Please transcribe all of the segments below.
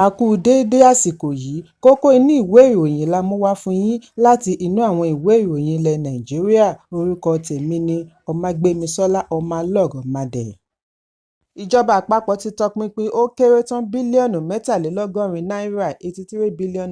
A kú déédé àsìkò yìí. Kókó inú ìwé ìròyìn la mú wá fún yín láti inú àwọn ìwé ìròyìn ilẹ̀ Nàìjíríà. Orúkọ tèmi ni Ọmágbémisọ́lá Ọmọlọ́rọ̀madẹ̀. Ìjọba àpapọ̀ ti tọpinpin ó kéré tán bílíọ̀nù 83 náírà ₦83 billion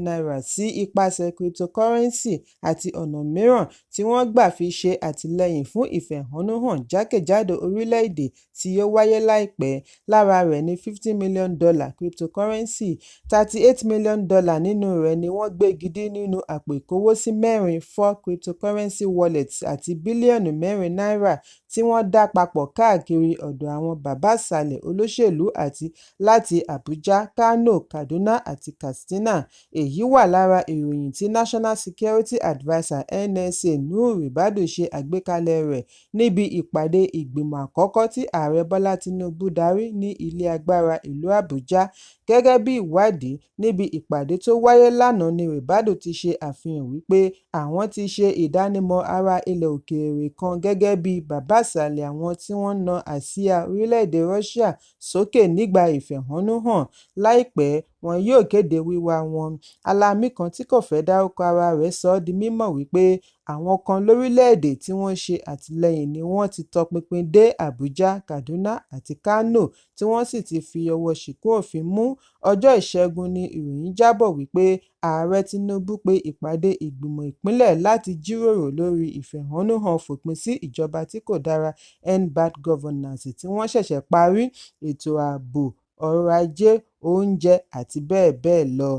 sí ipasẹ̀ cryptocurrency àti ọ̀nà mìíràn tí wọ́n gbà fi ṣe àtìlẹ́yìn fún ìfẹ̀hónúhàn jákèjádò orílẹ̀-èdè tí yóò wáyé láìpẹ́. Lára rẹ̀ ní $50 million cryptocurrency, $38 million nínú rẹ̀ ni wọ́n gbégidí nínú àpò ìkówósí mẹ́rin four cryptocurrency wallets àti bílíọ̀nù 4 náírà tí wọ́n dá papọ̀ káàkiri ọ̀dọ̀ àwọn bàbá-ìsàlẹ̀ olóṣèlú àti láti Àbújá, Kano, Kaduna àti Katsina. Èyí wà lára ìròyìn tí National Security Adviser (NSA) Nuhu Ribadu ṣe àgbékalẹ̀ rẹ̀ níbi ìpàdé ìgbìmọ̀ àkọ́kọ́ tí Ààrẹ Bọ́lá Tinubu darí ní Ilé Agbára ìlú Àbújá. Gẹ́gẹ́ bí ìwádìí, níbi ìpàdé tó wáyé lánàá ní Ribadu ti ṣe àfihàn wípé àwọn ti ṣe ìdánimọ̀ ará ilẹ̀ òkèèrè kan gẹ́gẹ́ bíi bàbá-ìsàlẹ̀ àwọn tí wọ́n na àsíá orílẹ̀-èdè Russia sókè nígbà ìfẹ̀hónúhàn. Láìpẹ́, wọn yóò kéde wíwá wọn. Alamí kan tí kò fẹ́ dárúkọ ara rẹ̀ sọ ọ́ di mímọ̀ wípé àwọn kan lórílẹ̀-èdè tí wọ́n ṣe àtìlẹ́yìn ni wọ́n ti tọpinpin dé Àbújá, Kaduna àti Kano tí wọ́n sì ti fi ọwọ́ ṣìkún òfin mú. Ọjọ́ Ìṣẹ́gun ni ìròyìn jábọ̀ wípé Ààrẹ Tinubu pe ìpàdé ìgbìmọ̀ ìpínlẹ̀ láti jíròrò lórí ìfẹ̀hónúhàn fòpin sí ìjọba tí kò dára End Bad Governance tí wọ́n ṣẹ̀ṣẹ̀ parí, ètò ààbò, ọrọ̀ ajé, oúnjẹ àti bẹ́ẹ̀ bẹ́ẹ̀ lọ.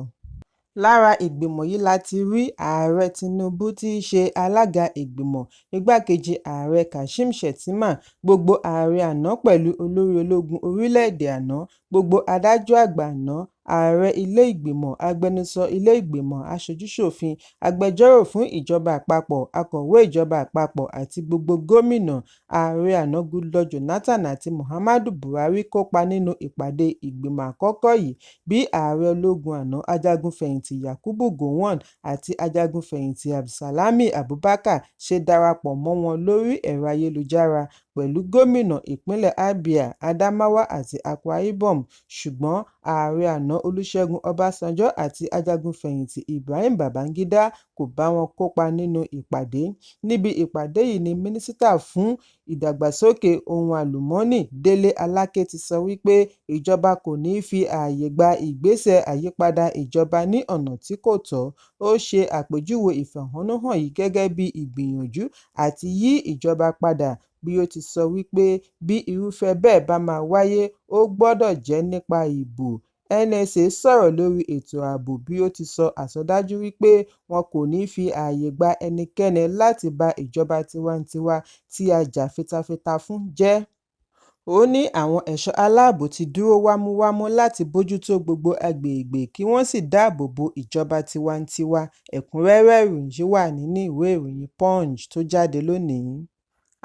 Lára ìgbìmọ̀ yìí la ti rí Ààrẹ Tinubu tí í ṣe alága ìgbìmọ̀, Igbákejì Ààrẹ Kashim Shettima, gbogbo ààrẹ àná pẹ̀lú olórí ológun orílẹ̀-èdè àná, gbogbo adájọ́ àgbà àná, ààrẹ ilé ìgbìmọ̀, agbẹnusọ ilé ìgbìmọ̀ aṣojú-ṣòfin, agbẹjọ́rò fún ìjọba àpapọ̀, akọ̀wé ìjọba àpapọ̀ àti gbogbo gómìnà. Ààrẹ àná Goodluck Jonathan àti Muhammadu Buhari kópa nínú ìpàdé ìgbìmọ̀ àkọ́kọ́ yìí bí ààrẹ ológun àná ajagun-fẹ̀yìntì Yakubu Gowon àti ajagun-fẹ̀yìntì Abdulsalami Abubakar ṣe darapọ̀ mọ́ wọn lórí ẹ̀rọ ayélujára pẹ̀lú gómìnà ìpínlẹ̀ Abia, Adamawa àti Akwa Ibom. Ṣùgbọ́n ààrẹ àná Olúṣẹ́gun Ọbásanjọ́ àti ajagun-fẹ̀yìntì Ibrahim Babangida kò bá wọn kópa nínú ìpàdé. Níbi ìpàdé yìí ni Mínísítà fún Ìdàgbàsókè Ohun Àlùmọ́nì Délé Aláké ti sọ wípé ìjọba kò ní fi ààyè gba ìgbésẹ̀ àyípadà ìjọba ní ọ̀nà tí kò tọ́. Ó ṣe àpèjúwe ìfẹ̀hónúhàn yìí gẹ́gẹ́ bí ìgbìyànjú àti yí ìjọba padà bí ó ti sọ wípé bí irúfẹ́ bẹ́ẹ̀ bá máa wáyé, ó gbọdọ̀ jẹ́ nípa ìbò. NSA sọ̀rọ̀ lórí ètò ààbò bí ó ti sọ àsọdájú wípé wọn kò ní fi ààyè gba ẹnikẹ́ni láti ba ìjọba tiwantiwa tí a jà fitafita fún jẹ́. Ó ní àwọn ẹ̀ṣọ́ aláàbò ti dúró wámúwámú láti bójútó gbogbo agbègbè kí wọ́n sì dáàbò bo ìjọba tiwantiwa. Ẹ̀kúnrẹ́rẹ́ ìròyìn yìí wà nínú ìwé ìròyìn Punch tó jáde lónìí.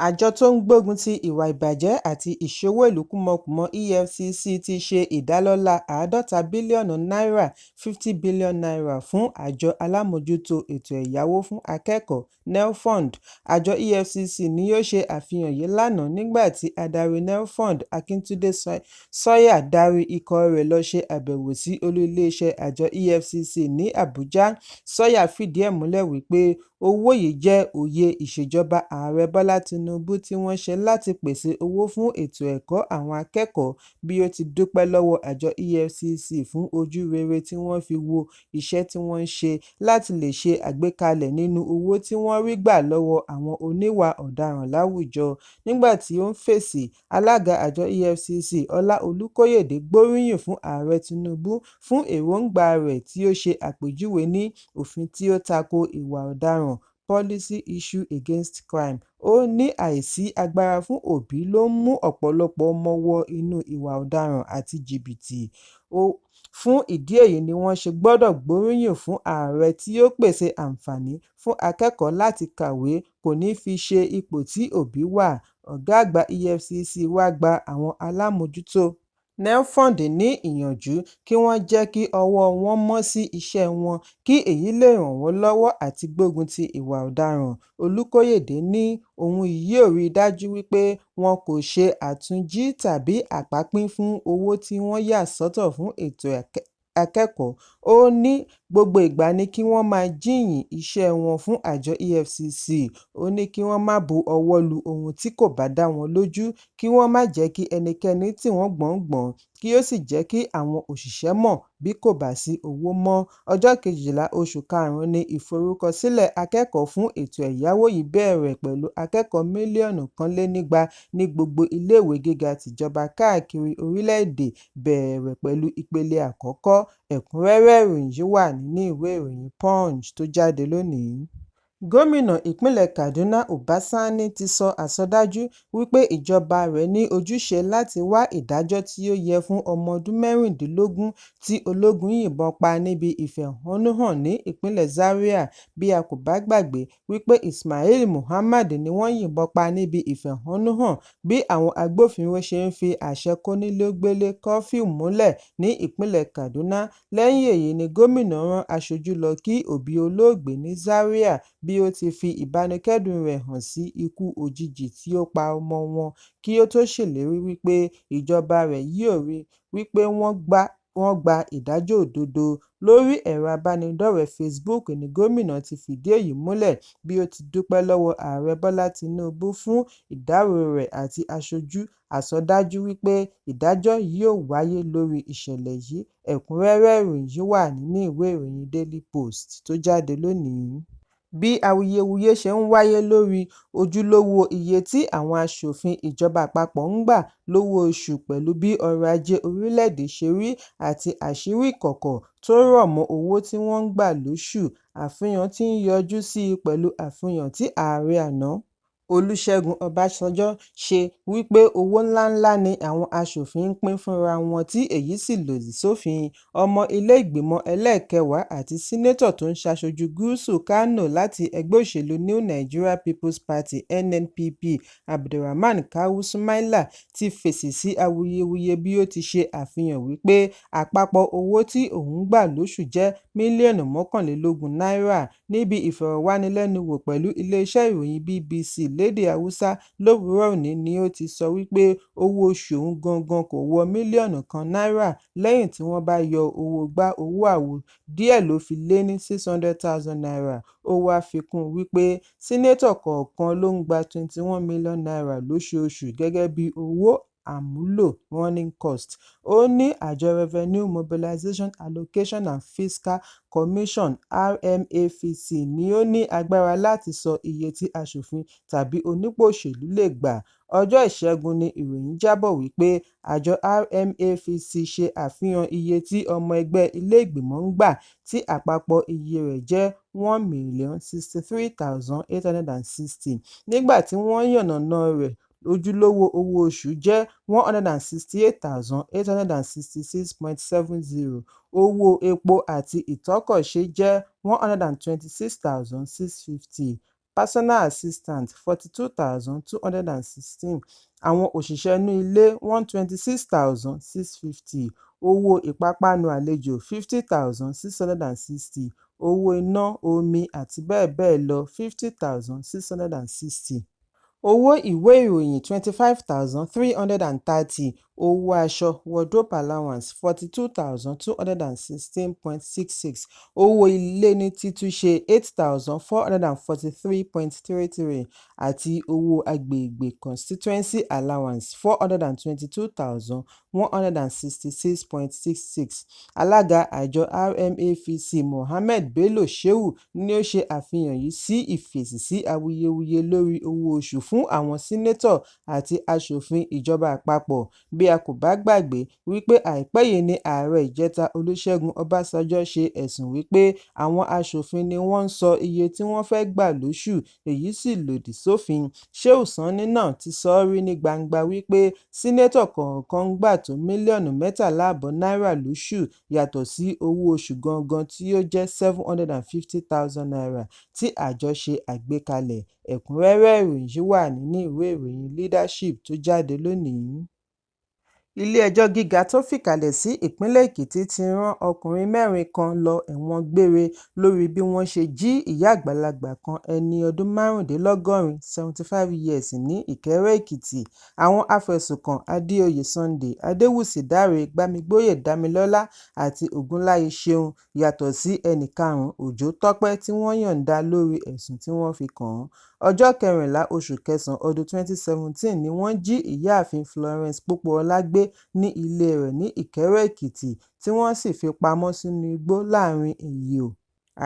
Àjọ tó ń gbógun ti ìwà ìbàjẹ́ àti ìṣowó ìlú kúmọkùmọ EFCC ti ṣe ìdálọ́lá 50 bílíọ̀nù náírà ₦50 billion fún Àjọ Alámòójútó Ètò Ẹ̀yáwó fún Akẹ́kọ̀ọ́ NELFUND. Àjọ EFCC ni ó ṣe àfihàn yìí lánàá nígbà tí adarí NELFUND, Akíntúndé Sọ́yà darí ikọ̀ rẹ̀ lọ ṣe àbẹ̀wò sí olú iléeṣẹ́ àjọ EFCC ní Àbújá. Sọ́yà fìdí ẹ̀ múlẹ̀ wípé owó yìí jẹ́ òye ìṣèjọba Ààrẹ Bọ́lá Tinubu tí wọ́n ṣe láti pèsè owó fún ètò ẹ̀kọ́ àwọn akẹ́kọ̀ọ́ bí ó ti dúpẹ́ lọ́wọ́ àjọ EFCC fún ojú rere tí wọ́n fi wo iṣẹ́ tí wọ́n ń ṣe láti lè ṣe àgbékalẹ̀ nínú owó tí wọ́n rí gbà lọ́wọ́ àwọn oníwà ọ̀daràn láwùjọ. Nígbà tí ó ń fèsì, alága àjọ EFCC Ọlá Olúkóyèdé gbóríyìn fún Ààrẹ Tinubu fún èròńgbà rẹ̀ tí ó ṣe àpèjúwe ní òfin tí ó tako ìwà ọ̀daràn Policy Issue Against Crime. Ó ní àìsí agbára fún òbí ló ń mú ọ̀pọ̀lọpọ̀ ọmọ wọ inú ìwà ọ̀daràn àti jìbìtì. Fún ìdí èyí ni wọ́n ṣe gbọdọ̀ gbóríyìn fún ààrẹ tí ó pèsè àǹfààní fún akẹ́kọ̀ọ́ láti kàwé kò ní fi ṣe ipò tí òbí wà. Ọ̀gá àgbà EFCC wá gba àwọn alámòójútó NELFUND ní ìyànjú kí wọ́n jẹ́ kí ọwọ́ wọn mọ́ sí iṣẹ́ wọn kí èyí lè ràn wọ́n lọ́wọ́ àti gbógun ti ìwà ọ̀daràn. Olúkóyèdé ní òun yóò rí i dájú wípé wọn kò ṣe àtúnjí tàbí àpapín fún owó tí wọ́n yà sọ́tọ̀ fún ètò Akẹ́kọ̀ọ́. Ó ní gbogbo ìgbà ni kí wọ́n máa jíyìn iṣẹ́ wọn fún àjọ EFCC. Ó ní kí wọ́n má bu ọwọ́ lu ohun tí kò bá dá wọn lójú, kí wọ́n má jẹ́ kí ẹnikẹ́ni tì wọ́n gbọ̀ngbọ̀n, kí ó sì jẹ́ kí àwọn òṣìṣẹ́ mọ̀ bí kò bá sí owó mọ́. Ọjọ́ 12 oṣù karùn-ún ni ìforúkọsílẹ̀ akẹ́kọ̀ọ́ fún ètò ẹ̀yáwó yìí bẹ̀rẹ̀ pẹ̀lú akẹ́kọ̀ọ́ 2,200 mílíọ̀nù ní gbogbo iléèwé gíga tìjọba káàkiri orílẹ̀-èdè bẹ̀rẹ̀ pẹ̀lú ìpele àkọ́kọ́. Ẹ̀kúnrẹ́rẹ́ ìròyìn yìí wà nínú ìwé ìròyìn Punch tó jáde lónìí. Gómìnà ìpínlẹ̀ Kaduna Uba Sani ti sọ àsọdájú wípé ìjọba rẹ̀ ní ojúṣe láti wá ìdájọ́ tí ó yẹ fún ọmọ ọdún 16 tí ológun yìnbọn pa níbi ìfẹ̀hónúhàn ní ìpínlẹ̀ Zaria. Bí a kò bá gbàgbé wípé Ismail Muhammad ni wọ́n yìnbọn pa níbi ìfẹ̀hónúhàn bí àwọn agbófinró ṣe ń fi àṣẹ kónílé-ó-gbélé (curfew) múlẹ̀ ní ìpínlẹ̀ Kaduna. Lẹ́yìn èyí ni gómìnà rán aṣojú lọ kí òbí olóògbé ní Zaria bí ó ti fi ìbánikẹ́dùn rẹ̀ hàn sí ikú òjijì tí ó pa ọmọ wọn, kí ó tó ṣèlérí wípé ìjọba rẹ̀ yóò ríi wípé wọ́n gba ìdájọ́ òdodo. Lórí ẹ̀rọ abánidọ́rẹ̀ẹ́ Facebook ní gómìnà ti fìdí èyí múlẹ̀ bí ó ti dúpẹ́ lọ́wọ́ Ààrẹ Bọ́lá Tinubu fún ìdárò rẹ̀ àti àsọdájú wípé ìdájọ́ yóò wáyé lórí ìṣẹ̀lẹ̀ yìí. Ẹ̀kúnrẹ́rẹ́ ìròyìn yìí wà nínú ìwé ìròyìn Daily Post tó jáde lónìí. Bí awuyewuye ṣe ń wáyé lórí ojúlówó iye tí àwọn aṣòfin ìjọba àpapọ̀ ń gbà lówó oṣù pẹ̀lú bí ọrọ̀ ajé orílẹ̀-èdè ṣe rí àti àṣírí ìkọ̀kọ̀ tó rọ̀ mọ́ owó tí wọ́n ń gbà lóṣù, àfihàn ti ń yọjú síi pẹ̀lú àfihàn tí ààrẹ àná Olúṣẹ́gun Ọbásanjọ́ ṣe wípé owó ńláńlá ni àwọn aṣòfin ń pín fúnra wọn tí èyí sì lòdì sófin. Ọmọ ilé ìgbìmọ̀ ẹlẹ́ẹ̀kẹwàá àti Sínátọ̀ tó ń ṣaṣojú Gúúsù Kánò láti ẹgbẹ́ òṣèlú New Nigeria Peoples Party (NNPP), Abderaman Kawu Sumaila ti fèsì sí awuyewuye bí ó ti ṣe àfihàn wípé àpapọ̀ owó tí òun ń gbà lóṣù jẹ́ mílíọ̀nù 21 náírà. Níbi ìfọ̀rọ̀wánilẹ́nuwò pẹ̀lú ilé-iṣẹ́ ìròyìn BBC lédè Hausa l'òwúrọ̀ òní ni ó ti sọ wípé owó oṣù òun gangan kò wọ mílíọ̀nù kan náírà lẹ́yìn tí wọ́n bá yọ owó gbá owó àwo, díẹ̀ ló fi lé ní ₦600,000. Ó wá fi kún un wípé Sínátọ̀ kọ̀ọ̀kan ló ń gba ₦21 mílíọ̀nù lóṣooṣù gẹ́gẹ́ bí owó àmúlò (running costs). Ó ní àjọ Revenue Mobilisation, Allocation and Fiscal Commission (RMAFC) ni ó ní agbára láti sọ iye tí aṣòfin tàbí onípò òṣèlú lè gbà. Ọjọ́ Ìṣẹ́gun ni ìròyìn jábọ̀ wípé àjọ RMAFC ṣe àfihàn iye tí ọmọ ẹgbẹ́ ilé ìgbìmọ̀ ń gbà tí àpapọ̀ iye rẹ̀ jẹ́ $1,063,860, nígbà tí wọ́n yànnàná rẹ̀ ojúlówó owó oṣù jẹ́ $168,866.70, owó epo àti ìtọ́kọ̀ṣe jẹ́ $126,650, personal assistant $42,216, àwọn òṣìṣẹ́ inú ilé $126,650, owó ìpápánu àlejò $50,660, owó iná, omi àti bẹ́ẹ̀ bẹ́ẹ̀ lọ $50,660. Owó ìwé ìròyìn $25,330, owó aṣọ (wardrobe allowance) $42,216.66, owó ilé ní títúnṣe $8,443.33 àti owó agbègbè (constituency allowance) $422,166.66. Alága àjọ RMAFC Mohammed Bello Shehu ni ó ṣe àfihàn yìí sí ìfèsì sí awuyewuye lórí owó oṣù fún àwọn Sínátọ̀ àti aṣòfin ìjọba àpapọ̀. Bí a kò bá gbàgbé wípé àìpẹ́ yìí ni ààrẹ ìjẹta Olúṣẹ́gun Ọbásanjọ́ ṣe ẹ̀sùn wípé àwọn aṣòfin ni wọ́n ń sọ iye tí wọ́n fẹ́ gbà lóṣù, èyí sì lòdì sófin. Shehu Sani náà ti sọ ọ́ rí ní gbangba wípé Sínátọ̀ kọ̀ọ̀kan ń gbà tó mílíọ̀nù 13.5 náírà lóṣù yàtọ̀ sí owó oṣù gangan tí ó jẹ́ ₦750,000 tí àjọ ṣe àgbékalẹ̀. Ẹ̀kúnrẹ́rẹ́ ìròyìn yìí wà nínú ìwé ìròyìn Leadership tó jáde lónìí. Ilé-ẹjọ́ gíga tó fìkàlẹ̀ sí ìpínlẹ̀ Èkìtì ti rán ọkùnrin mẹ́rin kan lọ ẹ̀wọ̀n gbére lórí bí wọ́n ṣe jí ìyá àgbàlagbà kan ẹni ọdún 85 75 years ní Ìkẹ́rẹ́-Èkìtì. Àwọn afẹ̀sùnkàn, Adéoyè Sunday, Adéwùsì Dáre, Gbámgbóyè Dámilọ́lá àti Ògúnláyé Ṣeun, yàtọ̀ sí ẹnì karùn-ún, Òjó Tọ́pẹ́, tí wọ́n yọ̀ǹda lórí ẹ̀sùn tí wọ́n fi kàn án. Ọjọ́ 14 oṣù kẹsàn-án ọdún 2017 ni wọ́n jí Ìyáàfin Florence Pópóọlá gbé ní ilée rẹ̀ ní Ìkẹ́rẹ́-Èkìtì tí wọ́n sì fi pamọ́ sínú igbó láàárín Èyíò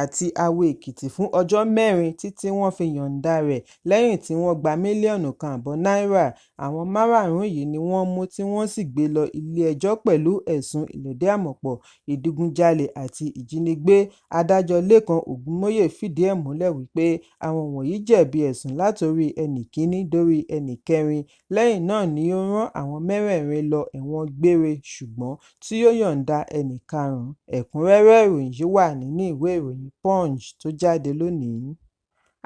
àti Awo-Èkìtì fún ọjọ́ mẹ́rin títí wọ́n fi yọ̀ǹda rẹ̀ lẹ́yìn tí wọ́n gba mílíọ̀nù 1.5 náírà. Àwọn márààrún yìí ni wọ́n mú tí wọ́n sì gbé lọ ilé-ẹjọ́ pẹ̀lú ẹ̀sùn ìlẹ̀dí-àmọ̀pọ̀, ìdigunjalè àti ìjínigbé. Adájọ́ Lékan Ògúnmóyè fìdí ẹ̀ múlẹ̀ wípé àwọn wọ̀nyí jẹ̀bi ẹ̀sùn látorí ẹnì kíní dórí ẹnì kẹrin, lẹ́yìn náà ni ó rán àwọn mẹ́rẹ̀ẹ̀rin lọ ẹ̀wọ̀n gbére ṣùgbọ́n tí ó yọ̀ǹda ẹnì karùn-ún. Ẹ̀kúnrẹ́rẹ́ ìròyìn yìí wà nínú ìwé ìròyìn Punch tó jáde lónìí.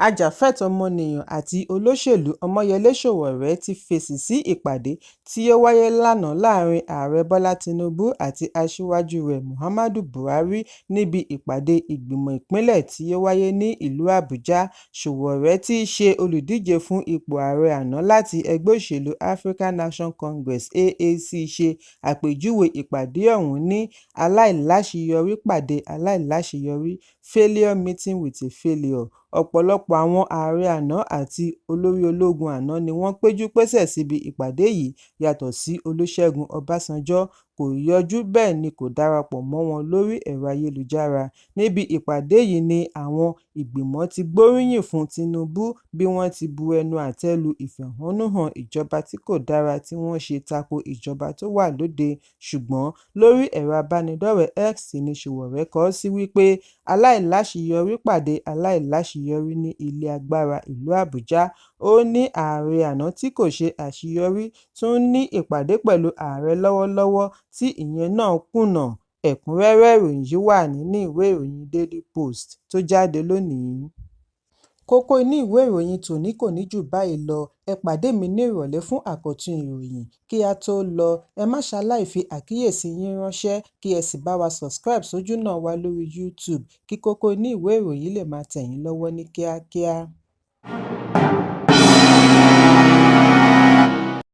Ajàfẹ́tọ̀ọ́ ọmọnìyàn àti olóṣèlú Ọmọ́yẹlé Sowore ti fèsì sí ìpàdé tí ó wáyé lánàá láàárín Ààrẹ Bọ́lá Tinubu àti aṣíwájú rẹ̀ Muhammadu Buhari níbi ìpàdé ìgbìmọ̀ ìpínlẹ̀ tí ó wáyé ní ìlú Àbújá. Sowore tí í ṣe olùdíje fún ipò ààrẹ àná láti ẹgbẹ́ òṣèlú African Action Congress (AAC) ṣe àpèjúwe ìpàdé ọ̀hún ní "aláìláṣeyọrí pàdé aláìláṣeyọrí" (failure meeting with a failure). Ọ̀pọ̀lọpọ̀ àwọn ààrẹ àná àti olórí ológun àná ni wọ́n péjú-pésẹ̀ síbi ìpàdé yìí yàtọ̀ sí Olúṣẹ́gun Ọbásanjọ́, kò yọjú bẹ́ẹ̀ ni kò darapọ̀ mọ́ wọn lórí ẹ̀rọ ayélujára. Níbi ìpàdé yìí ni àwọn ìgbìmọ̀ ti gbóríyìn fún Tinubu bí wọ́n ti bu ẹnu àtẹ́ lu ìfẹ̀hónúhàn ìjọba tí kò dára tí wọ́n ṣe tako ìjọba tó wà lóde, ṣùgbọ́n lórí ẹ̀rọ ìbánidọ́rẹ̀ẹ́ X ní Sowore kọ sí wípé aláìláṣeyọrí pàdé aláìláṣeyọrí ní ilé agbára ìlú Àbújá. Ó ní ààrẹ àná tí kò ṣe àṣeyọrí tún ní ìpàdé pẹ̀lú ààrẹ lọ́wọ́lọ́wọ́ tí ìyẹn náà kùnà. Ẹ̀kúnrẹ́rẹ́ ìròyìn yìí wà nínú ìwé ìròyìn Daily Post tó jáde lónìí. Kókó inú ìwé ìròyìn tòní kò ní jù báyìí lọ, ẹ pàdé mi ní ìrọ̀lẹ́ fún àkọ́tún ìròyìn. Kí á tó lọ, ẹ má ṣaláì fi àkíyèsí yín ránṣẹ́ kí ẹ sì bá wa subscribe sójúnà wa lórí YouTube kí kókó inú ìwé ìròyìn lè máa tẹ̀ yín lọ́wọ́ ní kíákíá.